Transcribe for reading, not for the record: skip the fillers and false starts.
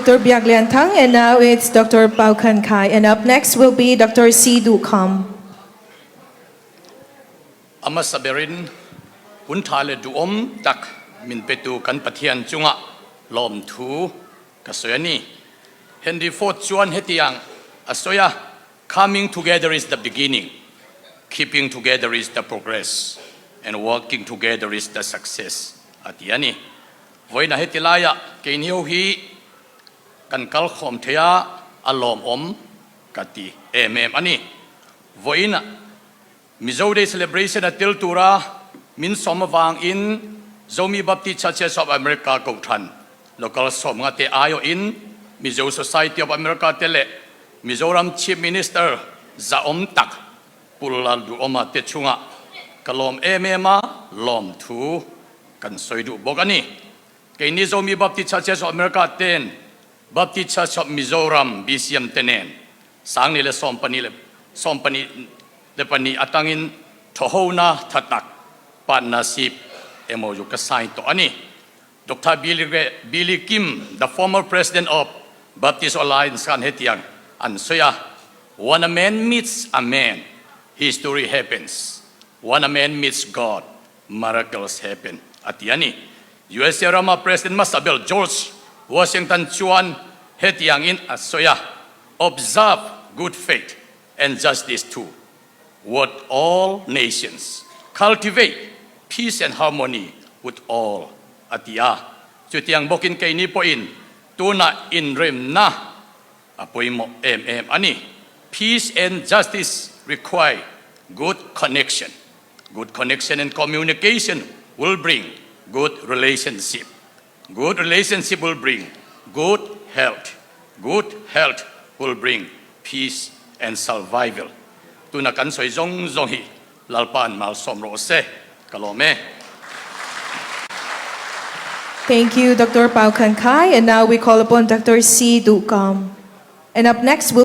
Dr. Biak Lian Thang. And now it's Dr. Pau Khan Kai. And up next will be Dr. Si Du Kham. A hmasa berin hun tha leh duhawm tak min petu kan Pathian chungah lawmthu ka sawi a ni. Henry Ford chuan hetiang a sawi a, Coming together is the beginning, keeping together is the progress and working together is the success a ti a ni. Vawiina heti laiah keini ho hi kan kal khawm thei a, a lawmawm ka ti em em a ni. Vawiina Mizo Day Celebration a tel tura min sawm avangin Zomi Baptist Churches of America Kohhran Local sawmnga te aiawhin Mizo Society of America te leh Mizoram Chief Minister zahawm tak Pu Lalduhawma te chungah ka lawm em em a, lawmthu kan sawi duh bawk a ni. Keini Zomi Baptist Churches of America ten Baptist Church of Mizoram, BCM, te nen Sangni leh sawmpahnih leh sawmpahnih leh pahnih atangin thawhona tha tak partnership emaw chu ka sign tawh a ni. Doctor Billy Billy Kim, the former president of Baptist Alliance khan hetiang an sawi a, When a man meets a man, history happens. When a man meets God, miracles happen a ti a ni. USA rama President hmasa ber George Washington chuan hetiangin a sawi a, Observe good faith and justice to ward all nations, cultivate peace and harmony with all a ti a. Chutiang bawkin keini pawhin tunah inremna a pawimawh em em a ni. Peace and justice require good connection. Good connection and communication will bring good relationship. Good relationship will bring good health. Good health will bring peace and survival. Tuna kan sawi zawng zawng hi Lalpa'n malsawm rawh se. Ka lawm e. Thank you, Doctor Pau Khan Kai. And now we call upon Doctor Si Du Kam. And up next will